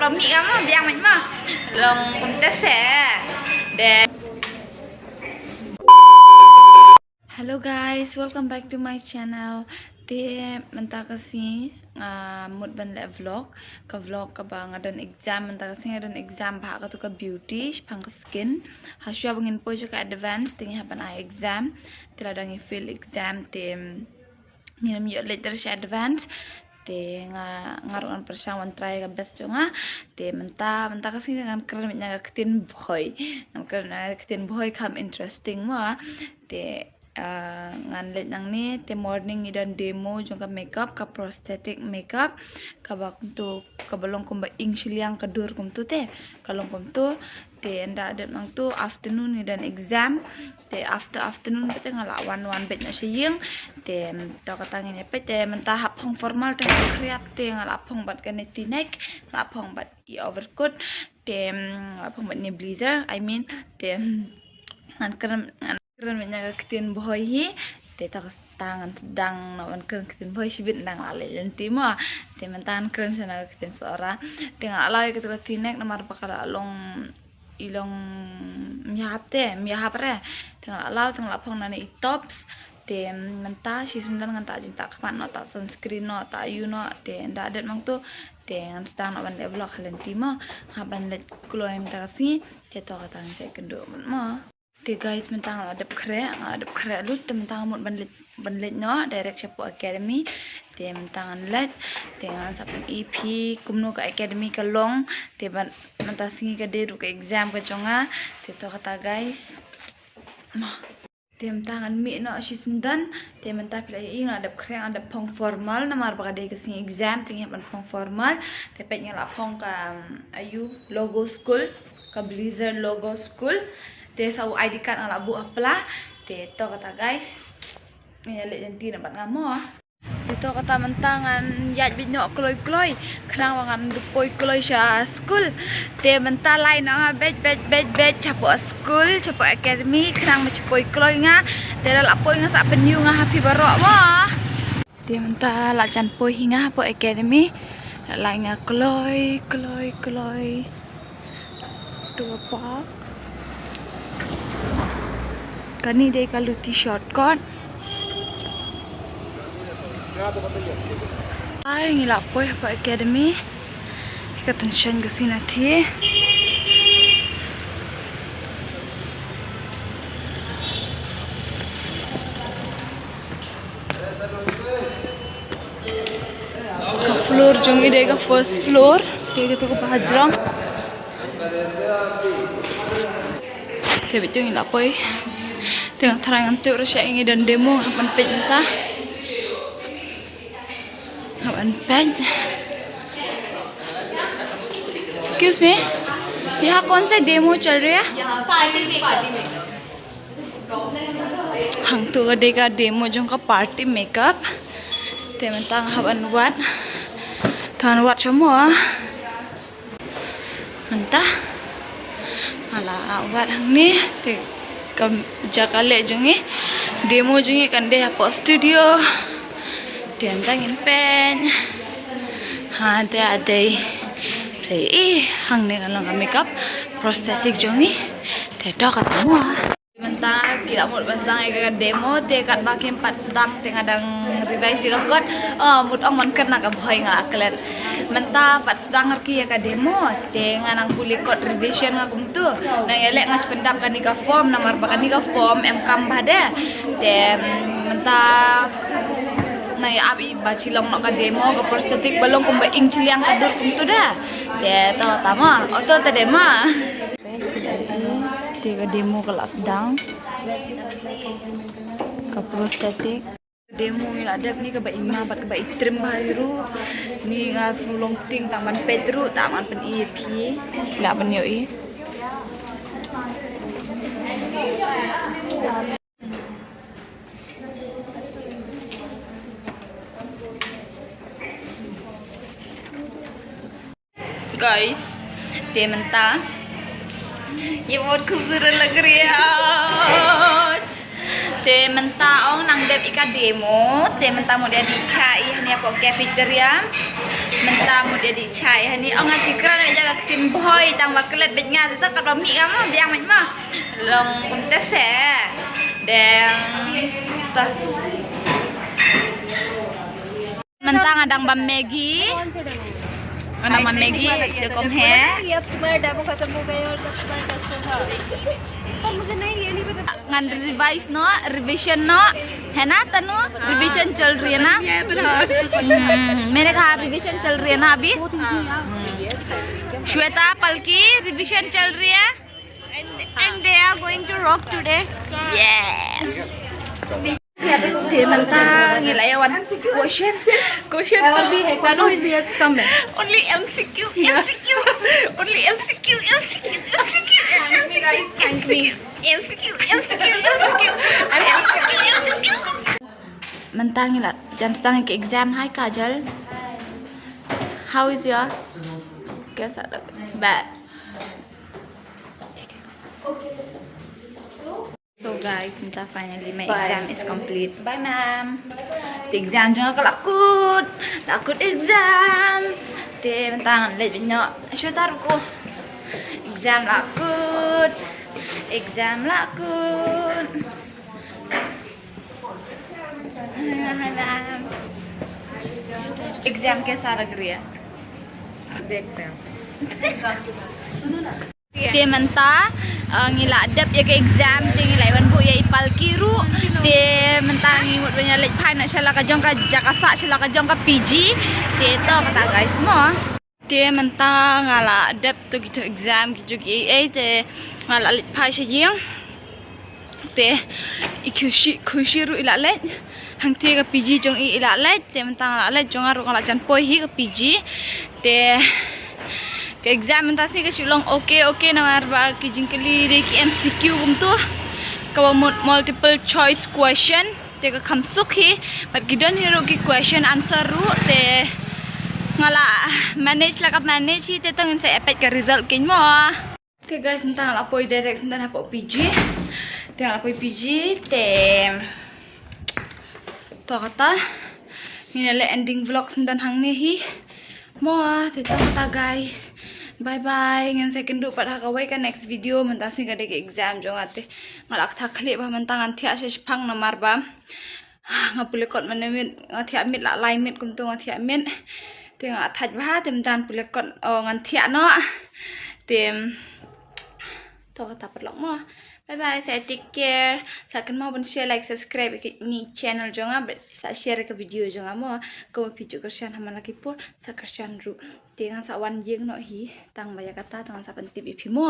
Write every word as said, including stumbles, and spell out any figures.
Mih ka mo, biang mih mo. Long kumta se. De. Hello guys, welcome back to my channel. Te mynta ka sngi nga mut ban leh vlog. Ka vlog kaba nga don exam, mynta ka sngi nga don exam bha katu ka beauty shaphang ka skin. Hashwa ba ngin poi sha ka advance te ngi hap ban ai exam. Te lada ngi fail exam te ngin ym ïoh leit da sha advance. Te nga, nga ruh ngan pyrshang wan try ka best jong nga. Te mynta, mynta ka sngi ngan kren beit na ka ktien Bhoi. Ngan kren na ka ktien Bhoi kam interesting mo. Te, ah, ngan leit nangne, te morning ngi don demo jong ka makeup, ka prosthetic makeup. Kaba kumtu, kaba long kumba ing shiliang ka dur kumtu te. Ka long kumtu. Te ynda dep nangtu afternoon ngi don exam. Te after afternoon te nga la wan wan beit noh sha ïing. Te to kata ngin ïa peit te mynta hap phong formal te nga khriat te nga la phong bad kane T-neck, nga la phong bad i overcoat. Te nga la phong bad ne blazer, I mean, te ngan kren, ngan kren beit na ka ktien Bhoi hi. Te to kata ngan sdang noh ban kren ktien Bhoi shibit, ynda nga la leit lynti mo. Te mynta ngan kren sha na ka ktien Sohra. Te nga la law ïa katu ka T-neck namar ba ka la long i long ym ïahap te, ym ïahap re. Te nga la law, te nga la phong na ne i tops. Te mynta shi syndon ngan tah jingtah khmat noh, tah sunscreen noh, tah aiu noh. Te ynda dep nangtu te ngan sdang noh ban leh vlog ha lynti mo. Hap ban leit kloi mynta ka sngi. Te to kata ngan sa ïakynduh mut mo. Te guys, mynta nga la dep khreh, nga la dep khreh lut, te mynta nga mut ban leit, ban leit noh direct shapoh academy. Te mynta ngan leit, te ngan sa pyni ïa phi kumno ka academy ka long. Te ban, mynta sngi ka dei ruh ka exam ka jong nga. Te to kata guys. Mo. Te mynta ngan mih noh shi syndon. Te mynta phi la ïohi nga la dep khreh, nga la dep phong formal namar ba ka dei ka sngi exam, te ngi hap ban phong formal. Te peit nga la phong ka, um, aiu, logo school, ka blazer logo school. Te sa u I D card nga la buh ha pla. Te to kata guys. Ngin ïa leit lynti noh bad nga mo. Te to kata mynta ngan ïaid beit noh kloi kloi. Khnang ba ngan da poi kloi sha skul. Te mynta lai noh nga beit beit beit beit shapoh skul, shapoh academy, khnang ba shu poi kloi nga. Te lada la poi nga sa pyni ïa nga ha phi baroh mo. Te mynta la jan poi hi nga hapoh academy. La lai nga kloi kloi kloi. To a park. Kane dei ka Luti shortcut. Ai, ngi la poi hapoh academy. Ka tension ka sinathi. Ka floor jong i dei ka first floor. Dei ka tu ka bahajrong. Te bit jong i la poi. Te nga thrang ngan tip rasha i ngi don demo hap ban peit mynta. Hap ban peit. Excuse me. यहाँ कौन सा डेमो चल रहा है? Hangtu ka dei ka demo jong ka party makeup. Te mynta nga hap ban wad. Te ngan wad sha mo. Mynta nga la wad hangne. Te ka jaka leh jong i, demo jong i kan dei hapoh studio. Te mynta ngin peit. Ha, te a dei. Te i hangne kan long ka makeup prosthetic jong i. Te to kata mo. Mynta ki la mut ban sdang ïa ka demo, te katba kim pat sdang te nga dang revise ïa ka kot. Oh, mut ong ban kren na ka Bhoi nga la klet. Mynta pat sdang ar ki ïa ka demo, te nga nang pule kot revision nga kumtu. Nang ïaleh nga shu pyndap kane ka form namar ba kane ka form em kam bha de. Te mynta nang ïa ap i ba shi long noh ka demo, ka prosthetic ba long kumba ing chiliang ka dur kumtu de. Te to tama, oto te demo. Te ka demo ka la sdang. Ka prosthetic. Demo ngi la dep ni kaba ima bad kaba i trim bha ruh. Ni nga sngewlong ting tang ban peit ruh, tang ban pyni ïa phi. Lah ban ïohi. Guys, te mynta. Ye bahut khoobsurat lag rahi hai. Te mynta ong nang dep i ka demo, te mynta mut ïa dih cha i hangne hapoh cafeteria. Mynta mut ïa dih chai hani, ong nga chi kren ïa ka ktien Bhoi tang ba klet beit nga, te to katba mih nga mo biang beit mo. Long kumta se. Deng to. Mynta nga dang bam Maggi. Nga dang bam Maggi, je kom he. ये अब तुम्हारा डेमो खत्म हो गया और तब तुम्हारा टेस्ट होगा। पर मुझे नहीं, ये नहीं पता। Ngan revise noh, revision noh. है ना तनु? रिवीजन चल रही है ना? हम्म, मैंने कहा रिवीजन चल रही है ना अभी? हम्म। श्वेता, पलकी, रिवीजन चल रही है? And, and they are going to rock today. Yes. Te mynta ngi la ïa wan question, question. Only M C Q, M C Q. Only M C Q, M C Q, M C Q, M C Q. Mynta ngi la jan stang ki exam. Hi Kajal. How is your? Kaisa laga? Bad. So guys, mynta finally my exam is complete. Bye ma'am. Te exam jong nga ka la kut. La kut exam. Te mynta ngan leit beit noh. Shwa ta ruko. Exam la kut. Exam la kut. Hi ma'am. Exam kaisa lag raha hai? Te mynta, uh, ngi la dep ïa ka exam, te ngi la wan buh ïa i Palki ruh. Te mynta ngi mut ban ïa leit phai noh sha la ka jong ka jaka sah, sha la ka jong ka P G. Te to kata guys mo. Te mynta nga la dep to kito exam, kito ki ei ei, te nga la leit phai sha ïing. Te i Khushi, Khushi ruh i la leit. Hangte ka P G jong i i la leit. Te mynta nga la leit, jong nga ruh nga la jan poi hi ka P G. Te ka exam mynta sngi ka shu long okay okay, namar ba ki jingkylli dei ki M C Q kumto, kaba mut multiple choice question. Te ka kham suk hi, bad ki don hi ruh ki question answer ruh. Te nga la manage la ka manage hi, te to ngin sa ïa peit ka result kein mo. Te guys, mynta nga la poi direct syndon hapoh P G. Te nga la poi P G, te to kata ngin ïa leh ending vlog syndon hangne hi. Mo, te to kata guys. Bye bye. Ngin sa ïakynduh pat ha kawei ka next video. Mynta sngi ka dei ka exam jong nga, te nga la kata khlieh ba mynta ngan thiah sha shipang namar ba nga pule kot mane miet, nga thiah miet la lai miet kumto nga thiah miet. Te nga thait bha, te mynta ngan pule kot, oh, ngan thiah noh. Te to kata paralok mo. Bye bye, sa take care. Sa kynmaw ban share, like, subscribe ïa kane ka channel jong nga, bad sa share ka video jong nga mo. Kumba phi ju kyrshan ha man la ki por, sa kyrshan ruh. Te ngan sa wan ïing noh hi, tang ba ïa kata, tang ngan sa pyntip ïa phi mo.